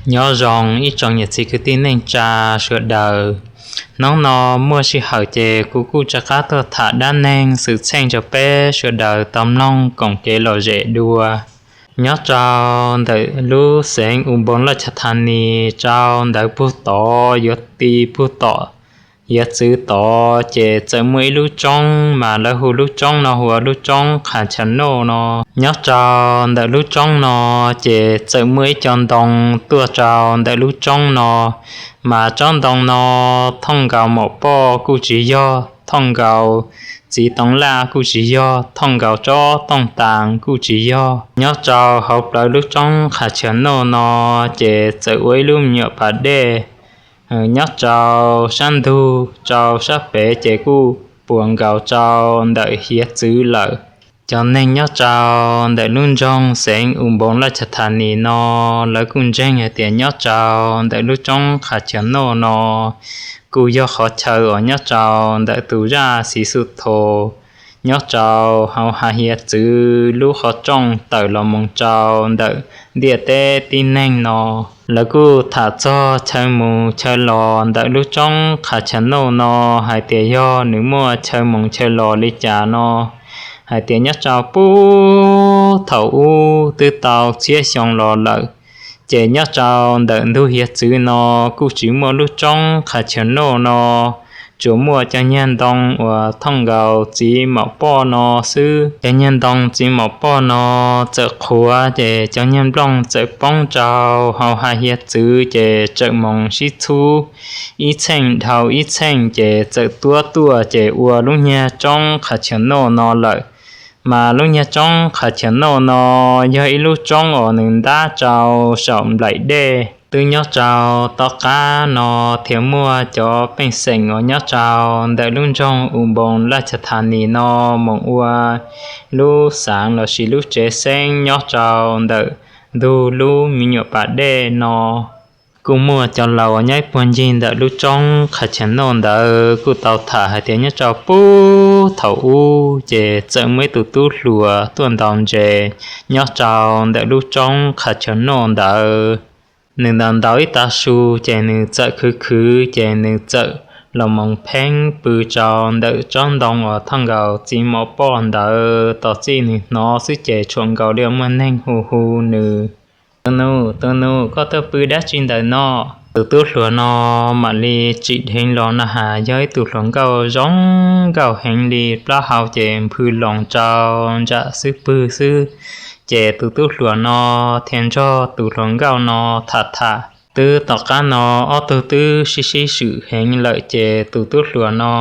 Nyob zoo ib tsoom niam txiv kwv tij neej tsa sawv daws. Hnub no muaj sij hawm ces kuv kuj rov qab tuaj tham dab neeg xwm txheej rau peb sawv daws tau mloog koom kev lom zem dua. Nyob rau ntawm lub xeev Ubon Laj Chas Thas Nis rau ntawd puag tod yuav ti puag tom hiav txwv tod ces txawm muaj ib lub roob mas lawv hu lub roob no hu ua lub roob Qhas Chas Noj no. Nyob rau ntawm lub roob no ces txawm muaj ib co ntoo tuaj rau ntawm lub roob no, mas tsob ntoo no thooj nkaus maum poj kuj tsis yog, thooj nkaus txiv toov laj kuj tsis yog, thooj nkaus tsob tooj tas kuj tsis yog. Nyob rau hauv plawv lub roob Qhas Chas Noj no ces txawm ua ib lub me nyuam pas dej nyob rau sab ntug rau sab pem ces kuj puas nkaus rau ntawm hiav txwv lawm. Cov neeg nyob rau ntawm lub nroog xeev Ubon Laj Chas Thas Nis no lawv kuj ntseeg hais tias nyob rau ntawm lub roob Qhas Chas Noj no kuj yog qhov chaw uas nyob rau ntawm tus zaj Xiv Xub Thos nyob rau hauv hav hiav txwv lub qhov rooj tawm los mus rau ntawm ntiaj teb tib neeg no. Lawv kuj tham txog chaw mus chaw los ntawm lub roob Qhas Chas Noj no hais tias yog nws muaj chaw mus chaw los li cas no, hais tias nyob rau puag thaum ub twb tau txhiab xyoo los lawm, ces nyob rau ntawm ntug hiav txwv no kuj tsis muaj lub roob Qhas Chas Noj no, tsuas muaj cov nyuag ntoo uas thooj nkaus txiv maum poj no xwb. Cov nyuag ntoo txiv maum poj no txawm qhuav ces cov nyuag nplooj txawm poob rau hauv hav hiav txwv ces txawm mus sib txhub ib txheej dhau ib txheej ces txawm tuab tuaj ces ua lub nyuag roob Qhas Chas Noj no lawm. Mas lub nyuag roob Qhas Chas Noj no yog ib lub roob uas nws ntab rau saum nplaim dej. Twb nyob rau tom qab no thiaj muaj cov pej xeem uas nyob rau ntawm lub nroog Ubon Laj Chas Thas Nis no mus ua lub xav lossis lub tsev xeeb nyob rau ntawm ntug lub me nyuam pas dej no. Kuj muaj cov laus uas nyob ib puag ncig ntawm lub roob Qhas Chas Noj ntawd kuj tau tham hais tias nyob rau puag thaum ub ces txawm muaj ib tug tub hluas tuaj ntaus ntses nyob rau ntawm lub roob Qhas Chas Noj ntawd. Nws ntaus ntaus ib tav su ces nws txawm khwv khwv ces nws txawm los mus pheeb pw rau ntawm tsob ntoo uas thooj nkaus txiv maum poj ntawd. Tos txij nws hnov xwb ces tshua nkaus li muaj neeg hu hu nws, Tus nus, tus nus, koj tuaj pw dab tsi ntawm no? Tus tub hluas no mam li tsim dheev los na has yog ib tug hluas nkauj zoo nkauj heev li, plaub hau ces nphw loos rau ntsam xub pwg xwb. Ces tus tub hluas no thiaj nrog tus hluas nkauj no tham tham. Twb tom qab no ob tug twb sib sib swm heev lawm ces tus tub hluas no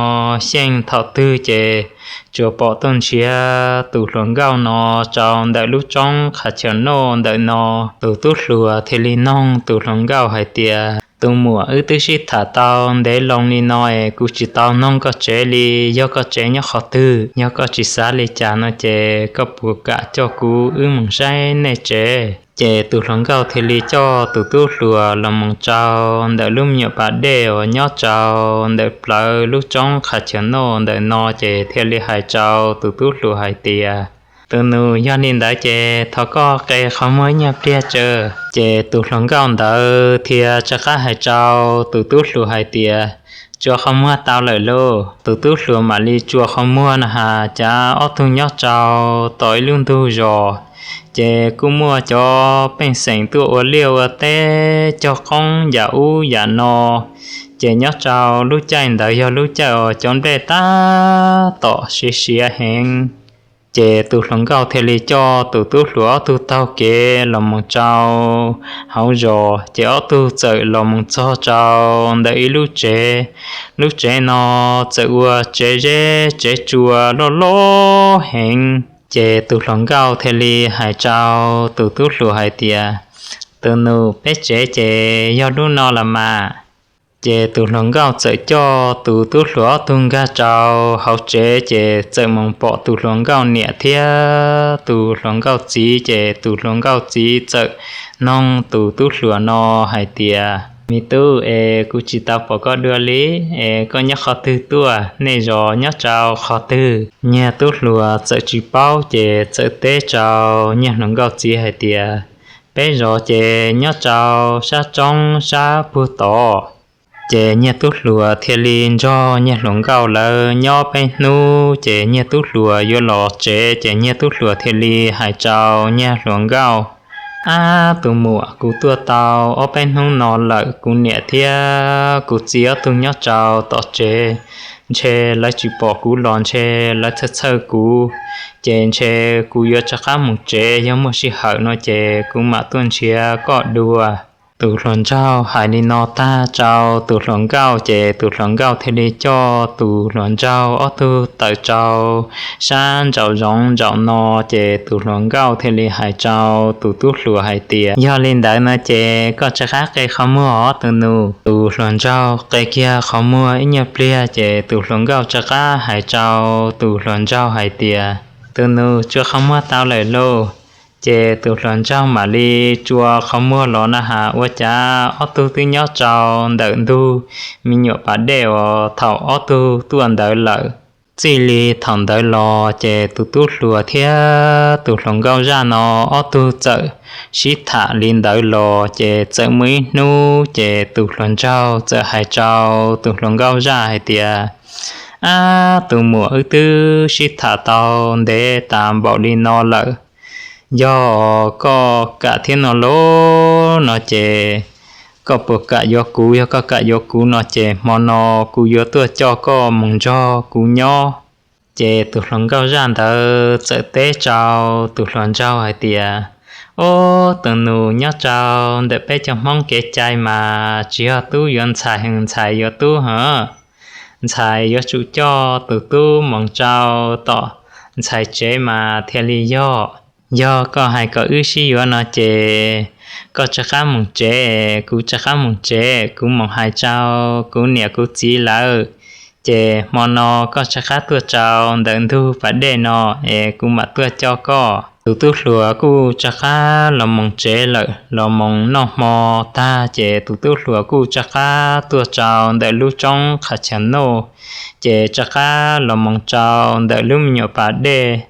xyeej thaum twg ces tsuas pom tuaj nrhiav tus hluas nkauj no rau ntawm lub roob Qhas Chas Noj ntawm no. Tus tub hluas thiaj li noog tus hluas nkauj hais tias, Tus muam, wb twb sib tham tau ntev loo li no es kuv tsis tau noog koj tsev li, yog koj tsev nyob qhov twg? Yog koj tsis xav li cas no ces koj puas kam coj kuv wb mus saib nej tsev? Ces tus hluas nkauj thiaj li coj tus tub hluas los mus rau ntawm lub me nyuam pas dej uas nyob rau ntawm plawv lub roob Qhas Chas Noj ntawm no ces thiaj li hais rau tus tub hluas hais tias, Tus nus, yog li ntawd ces thov koj qe qhov muag ib nyuag pliag tso. Ces tus hluas nkauj ntawd thiaj rov qab hais rau tus tub hluas hais tias, Tsuas qhov muag tau lawm lauj. Tus tub hluas mam li tsuas qhov muag na has cas ob tug nyob rau tom ib lub ntug zos, ces kuj muaj cov pej xeem tuaj ua liaj ua teb cog qoob yam ub yam no. Ces nyob rau lub caij ntawd yog lub caij uas cov nplej tab tom siav siav heev. Ces tus hluas nkauj thiaj li coj tus tub hluas ob tug taug kev los mus rau hauv zos, ces ob tug txawm los mus txog rau ntawm ib lub tsev. Lub tsev no txawm ua tsev zeb tsev tsua loj loj heev. Ces tus hluas nkauj thiaj li hais rau tus tub hluas hais tias, Tus nus, peb tsev ces yog lub no los mas. Ces tus hluas nkauj txawm coj tus tub hluas ob tug nkag rau hauv tsev, ces txawm mus pom tus hluas nkauj niam thiab tus hluas nkauj txiv. Ces tus hluas nkauj txiv txawm noog tus tub hluas no hais tias, Me tub, es kuv tsis tau pom koj dua li, es koj nyob qhov twg tuaj, nej zos nyob rau qhov twg? Niag tub hluas txawm tsis paub, ces txawm teb rau niag hluas nkauj txiv hais tias, Peb zos ces nyob rau sab roob sab puag tod. Ces Nyiaj Tub Hluas thiaj li nrog Nyiaj Hluas Nkauj lawv nyob peb hnub, ces Nyiaj Tub Hluas yuav los tsev, ces Nyiaj Tub Hluas thiaj li hais rau Nyiaj Hluas Nkauj, Ab tus muam, kuv tuaj tau ob peb hnub no lawm, kuv niam thiab kuv txiv ob tug nyob rau tom tsev, ntshe lawv tsis pom kuv los ntshe lawv txhawj txhawj kuv, ces ntshe kuv yuav rov qab mus tsev, yog muaj sij hawm no ces kuv mam tuaj nrhiav koj dua. Tus hluas nraug hais li no tag rau tus hluas nkauj, ces tus hluas nkauj thiaj li coj tus hluas nraug ob tug tawm rau sab nraum zoov nraum no, ces tus hluas nkauj thiaj li hais rau tus tub hluas hais tias, Yog li ntawd no ces koj rov qab qe qhov muag os tus nus. Tus hluas nraug qe kiag qhov muag ib nyuag pliag, ces tus hluas nkauj rov qab hais rau tus hluas nraug hais tias, Tus nus, tsuav qhov muag tau lawm lauj. Ces tus hluas nraug mam li tsua qhov muag los na has, ua cas ob tug twb nyob rau ntawm ntug me nyuam pas dej uas thaum ob tug tuaj ntawd lawm. Txij li thaum ntawd los ces tus tub hluas thiab tus hluas nkauj zaj no ob tug txawm sib tham li ntawd los, ces txawm muaj ib hnub ces tus hluas nraug txawm hais rau tus hluas nkauj zaj hais tias, Ab tus muam, wb twb sib tham tau ntev tas npaum li no lawm, yog koj kam thiab no lauj no ces koj puas kam yuav kuv? Yog koj kam yuav kuv no ces hmo no kuv yuav tuaj coj koj mus nrog kuv nyob. Ces tus hluas nkauj zaj ntawd txawm teb rau tus hluas nraug hais tias, Ob, tus nus, nyob rau ntawm peb cov Hmoob kev cai mas tsis yog tub yuav ntxhais, ntxhais yuav tub hos. Ntxhais yuav tsum coj tus tub mus rau tom ntxhais tsev mas thiaj li yog. Yog koj hais kom wb sib yuav no ces koj rov qab mus tsev, kuv rov qab mus tsev, kuv mus hais rau kuv niam kuv txiv lawm, ces hmo no koj rov qab tuaj rau ntawm ntug pas dej no es kuv mam tuaj coj koj. Tus tub hluas kuj rov qab los mus tsev lawm, los mus noj hmo tag ces tus tub hluas kuj rov qab tuaj rau ntawm lub roob qhav chaw noj, ces rov qab los mus rau ntawm lub me nyuam pas dej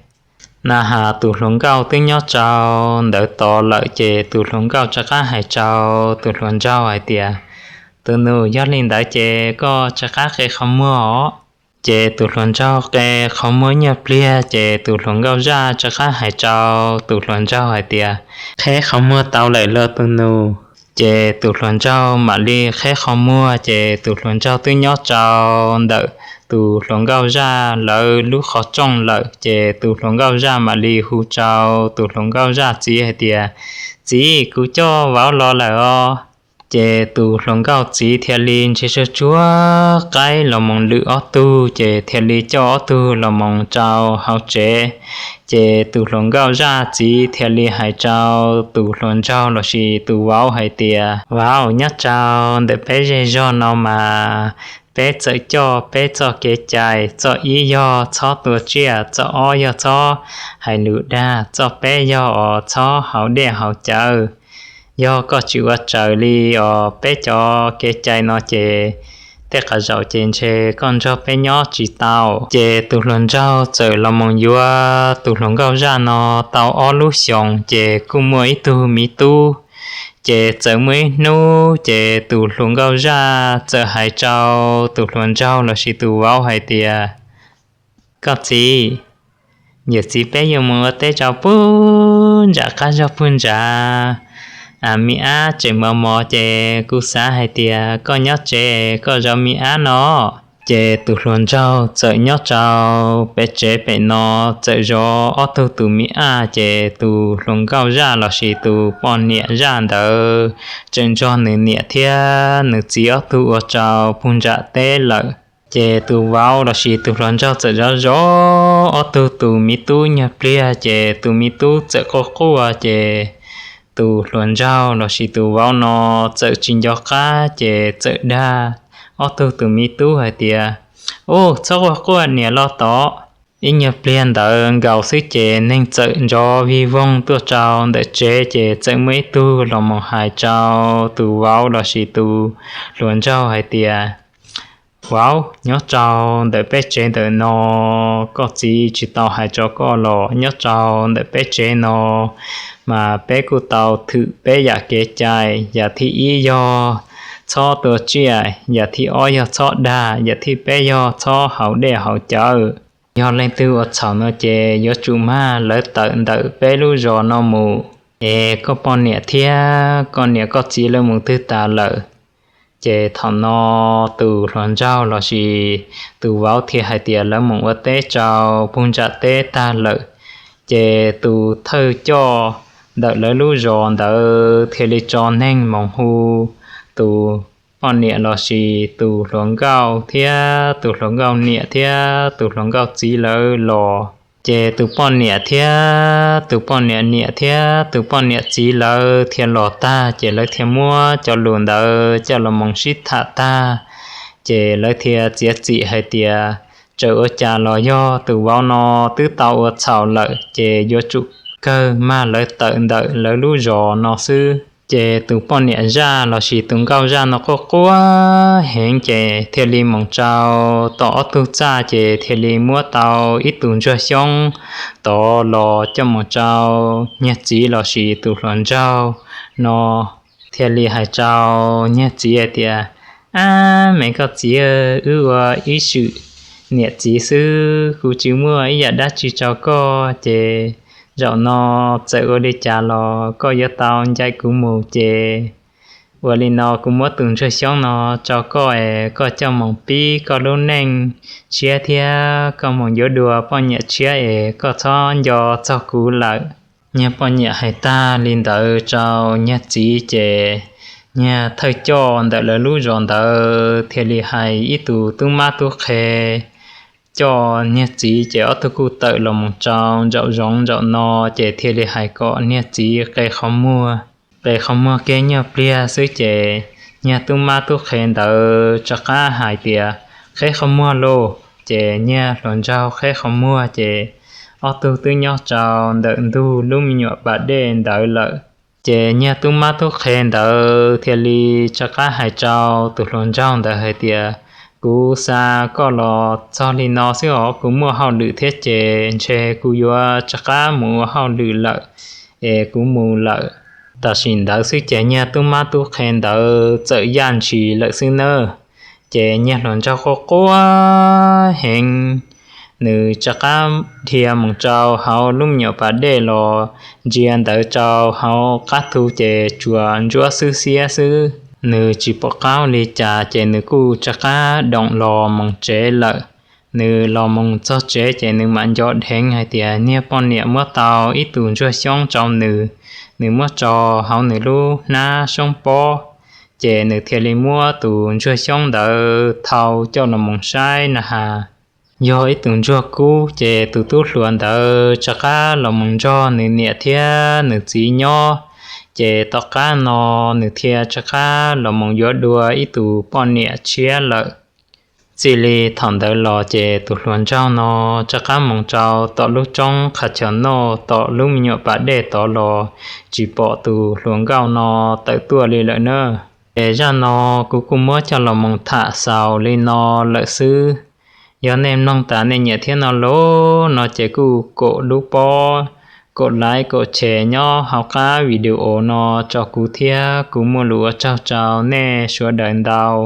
na has, tus hluas nkauj twb nyob rau ntawd tod lawm, ces tus hluas nkauj rov qab hais rau tus hluas nraug hais tias, Tus nus, yog li ntawd ces koj rov qab qe qhov muag os. Ces tus hluas nraug qe qhov muag nyuag pliag, ces tus hluas nkauj zaj rov qab hais rau tus hluas nraug hais tias, Qheb qhov muag tau lawm los tus nus? Ces tus hluas nraug mam li qheb qhov muag, ces tus hluas nraug twb nyob rau ntawm tus hluas nkauj zaj lawv lub qhov rooj lawm, ces tus hluas nkauj zaj mam li hu rau tus hluas nkauj zaj txiv hais tias, Txiv, kuv coj vauv los lawm os. Ces tus hluas nkauj txiv thiaj li ntshe tsuag tsuag qaib los mus lwm ob tug, ces thiaj li coj ob tug los mus rau hauv tsev. Ces tus hluas nkauj zaj txiv thiaj li hais rau tus hluas nraug lossis tus vauv hais tias, Vauv, nyob rau ntawm peb zej zog no mas peb txawm coj peb txoj kev cai, txoj ib yog txhob tua tsiaj, txoj ob yog txhob hais lus dag, txoj peb yog os txhob haus dej haus cawv. Yog koj tsis ua raws li os peb cov kev cai no ces tej qhov zaum ces ntshe koj nrog peb nyob tsis tau. Ces tus hluas nraug txawm los mus yuav tus hluas nkauj zaj no tau ob lub xyoos, ces kuj muaj ib tug miv tub. Ces txawm muaj ib hnub, ces tus hluas nkauj zaj txawm hais rau tus hluas nraug lossis tus vauv hais tias, Koj txiv, yawm txiv peb yuav mus ua teb rau puag nram qab zog puag nrad. Mi ab tseem mos mos, ces kuv xav hais tias koj nyob tsev koj zov mi ab no. Ces tus hluas nraug txawm nyob rau pem tsev pem no, txawm zov ob tug tus mi ab, ces tus hluas nkauj zaj lossis tus poj niam zaj ntawd tseem nrog nws niam thiab nws txiv ob tug ua rau puag nram teb lawm. Ces tus vauv lossis tus hluas nraug txawm zov zov ob tug tus miv tub nyuag pliag, ces tus miv tub txawm quaj quaj, ces tus hluas nraug lossis tus vauv no txawm tsis nco qab, ces txawm dag ob tug tus miv tub hais tias, Ub, txhob quaj quaj, niam los tod. Ib nyuag pliag ntawd nkaus xwb ces neeg txawm nrov vig voog tuaj rau ntawm tsev, ces txawm muaj ib tug los mus hais rau tus vauv lossis tus hluas nraug hais tias, Vauv, nyob rau ntawm peb tsev ntawm no, koj txiv tsis tau hais rau koj los nyob rau ntawm peb tsev no mas peb kuj tau thwm peb yam kev cai. Yam thib ib yog txhob tua tsiaj, yam thib ob yog txhob dag, yam thib peb yog txhob haus dej haus cawv. Yog leej twg ua txhaum no ces yuav tsum mag lawv tawm ntawm peb lub zos no mus. Es koj poj niam thiab koj niam koj txiv lawv mus twg tas lawm? Ces thaum no tus hluas nraug lossis tus vauv thiaj hais tias lawv mus ua teb rau pug ntsam teb tag lawm. Ces tus thawj coj ntawm lawv lub zos ntawd thiaj li tso neeg mus hu tus poj niam lossis tus hluas nkauj thiab tus hluas nkauj niam thiab tus hluas nkauj txiv lawv los. Ces tus poj niam thiab tus poj niam niam thiab tus poj niam txiv lawv thiaj los tag, ces lawv thiaj muab cov lus ntawd coj los mus sib tham tag, ces lawv thiaj txiav txim hais tias txawm ua cas los yog tus vauv no twb tau ua txhaum lawm ces yuav tsum kawg mag lawv tawm ntawm lawv lub zos no xwb. Ces tus poj niam zaj lossis tus nkauj zaj no quaj quaj heev ces thiaj li mus rau tom ob tug txaj ces thiaj li muab tau ib tug ntsuag xyoob tod los coj mus rau niag txiv lossis tus hluas nraug no, thiaj li hais rau niag txiv hais tias, Ab, me koj txiv, wb ua ib swm niam txiv xwb, kuv tsis muaj ib yam dab tsi rau koj, ces zaum no txawm ua li cas los koj yuav tau ncaim kuv mus. Ces ua li no kuv muab tus ntsuag xyoob no rau koj es koj coj mus pib koj lub neej tshiab thiab koj mus yuav dua poj niam tshiab es koj txhob nco txog kuv lawm. Niag poj niam hais tag li ntawd rau niag txiv ces niag thawj coj ntawm lawv lub zos ntawd thiaj li hais ib tug tub mab tub qhe coj niag txiv ces ob tug kuj tawm los mus rau ntsaum zoov ntsaum no, ces thiaj li hais kom niag txiv qe qhov muag. Qe qhov muag kiag nyuag pliag xwb ces niag tub mab tub qhe ntawd rov qab hais tias, Qheb qhov muag lauj. Ces niag hluas nraug qheb qhov muag ces ob tug twb nyob rau ntawm ntug lub me nyuam pas dej ntawd lawm. Ces niag tub mab tub qhe ntawd thiaj li rov qab hais rau tus hluas nraug ntawd hais tias, Kuv xa koj los txog li no xwb os, kuv muaj hauj lwm thiab ces ntshe kuv yuav rov qab mus ua hauj lwm lawm es kuv mus lawm. Tam sim ntawd xwb ces niag tub mab tub qhe ntawd txawm yaj ntshis lawm xwb nawb. Ces niag hluas nraug quaj quaj heev, nws rov qab dhia mus rau hauv lub me nyuam pas dej los ntsia ntawd rau hauv qab thu ces tsuas ntsuab xwb xiab xwb. Nws tsis pom qab li cas ces nws kuj rov qab doom los mus tsev lawm. Nws los mus txog tsev ces nws mam nco dheev hais tias niag poj niam muab tau ib tus ntsuag xyoob rau nws, nws muab tso hauv nws lub hnab soob pob. Ces nws thiaj li muab tus ntsuag xyoob ntawd thau coj los mus saib na has, yog ib tus ntsuag kub. Ces tus tub hluas ntawd rov qab los mus nrog nws niam thiab nws txiv nyob. Ces tom qab no nws thiaj rov qab los mus yuav dua ib tus poj niam tshiab lawm. Txij li thaum ntawd los ces tus hluas nraug no rov qab mus rau tom lub roob qhav chaw noj tom lub me nyuam pas dej tod los tsis pom tus hluas nkauj no tawm tuaj li lawm na. Ces zaj no kuv kuj muab coj los mus tham xaus li no lawm xwb. Yog nej mloog tas nej nyiam thiab no los no ces kuj kom lub pob, kom like, kom share nyob hauv qab video no rau kuv thiab kuv muaj lus ua tsaug rau nej sawv daws ntau.